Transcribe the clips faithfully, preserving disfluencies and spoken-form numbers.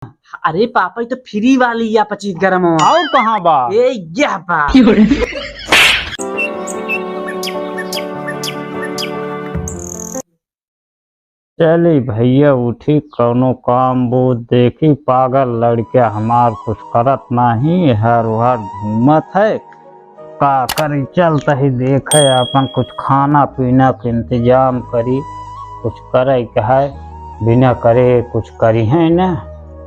अरे पापा, ई तो फ्री वाली या पच्चीस ग्राम। और कहाँ बा? ए, यह बा। चली भैया उठी, कौनो काम बूझ देखी, पागल लड़का हमार कुछ करत नाही, हर हर घूमत है। का करी, चलत ही देखे, अपन कुछ खाना पीना के इंतजाम करी, कुछ करे के है, बिना करे कुछ करी है ना।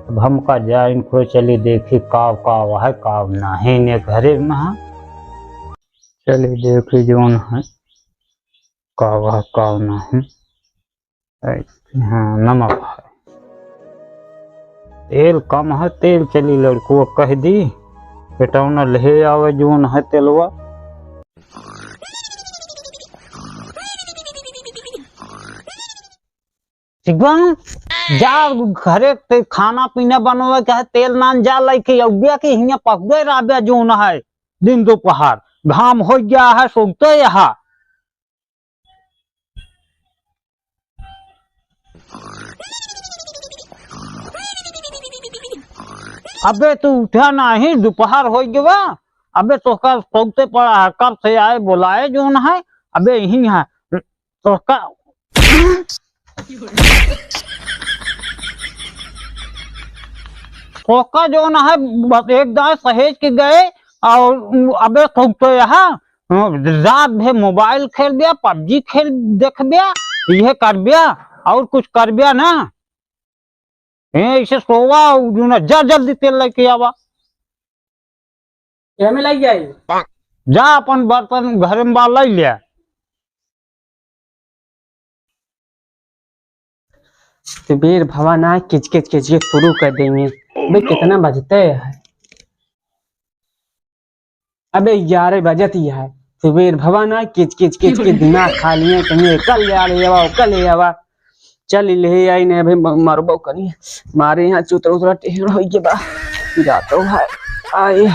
अब हमका जाइन को चली देखी, काव काव है, काव नाही ने घरे में है। चली देखी जौन है, काव है, काव नाही। ऐ, हाँ, नमक है। तेल कम है, तेल चली लड़को कह दी, पेटौना ले आवे जौन है तेलवा। ठीक बा, जा घरे ते खाना पीना बनवे के है, तेल नान जा लइके अउबे के हियाँ पकबे रहबे जौन है, दिन दोपहर घाम हो गया है, सोते यहाँ। अबे तू उठा नाही, दोपहर हो गवा। अबे तोहका सोते पड़ा है, कब से आए बोलाए जौन है, अबे यही है तोहका। तोहका जौन है बस एक दांव सहेज के गए और अबे सोते यहाँ हाँ, रात भर मोबाइल खेलबे, पबजी खेल देखबे, इहे करबे, और कुछ करबे ना। ए, इसे सोवा, उ जो ना, जा जल्दी तेल लेके आवा। एमे लग जाई। जा अपन बर्तन घर में बा लई ले। सुबेर भवा ना किचकिच किचकिच शुरू कर देंगे। अबे कितना बजते है? अबे ग्यारह बजत ही है। सुबेर भवा ना किचकिच किचकिच दिमाग खा लिए, कहीं कल ले आ ले आवा, कल ले आवा। चल ले आई ने अबे म-, मरबो करी। मारे यहाँ चुतरा उतरा टेढ़ हो गया बा। जातो है। आए।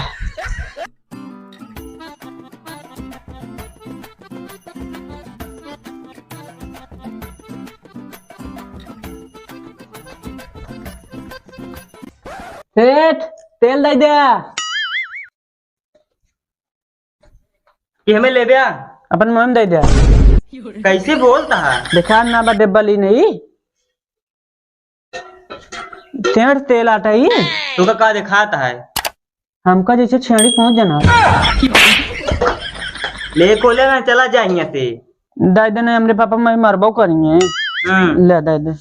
सेठ, तेल दे दे। कि हमें लेबे आ? अपन मन दे दे। कैसे बोलता है? देखा ना बा डिब्बा ली नहीं। सेठ तेल आटा ही। तोका का देखात है? हमका जैसे छेड़ी पहुंच जाना। ले को ले ना, चला जा हियां से। दे दे नहीं, हमरे पापा मैं मरबो करेंगे। हम्म। ले दे दे।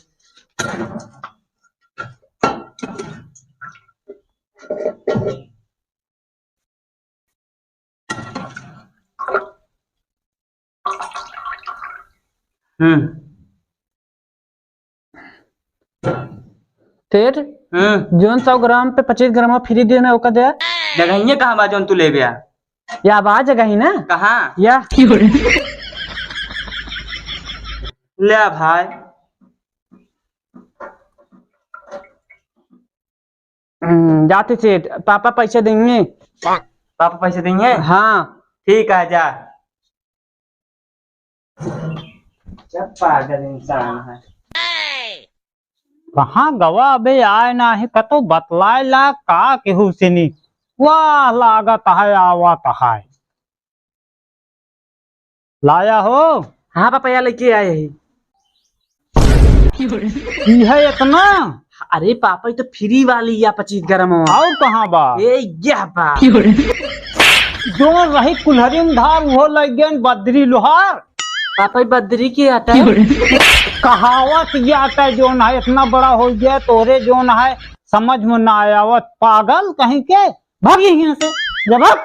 हम्म। सेठ, हम्म। जौन सौ ग्राम पे पच्चीस ग्राम फ्री देना, ओका दे। जगहिया कहाँ बा जौन तू लेबे आ? या बा जगही ना? कहाँ? या। ले आ भाई। हम्म, जाते सेठ, पापा पैसे देंगे। पापा पैसे देंगे? हाँ। ठीक है, जा। क्या पागल इंसान है। कहाँ गवा अबे, आए नाही, कतो बतलाए ला का केहू से नी। वाह, लागत है, आवत है। लाया हो? हाँ पापा, या लेके आए ही। ई है इतना? अरे पापा, ई तो फ्री वाली या पच्चीस ग्राम। और कहाँ बा? ए, यह बा। जो रही कुल्हरिन धार, वो लग गए बद्री लोहार। पापा, ई बद्री के आटा है। कहावत ये आटा है, जौन है इतना बड़ा हो गया, तोरे जौन है समझ में ना आवत, पागल कहीं के, भाग यहाँ से, जा भाग।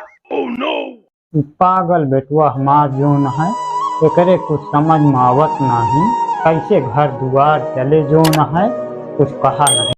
ई पागल बेटवा हमार जौन है, एकरे कुछ समझ में आवत नाही, कैसे घर दुआर चले जौन है, कुछ कहा नहीं।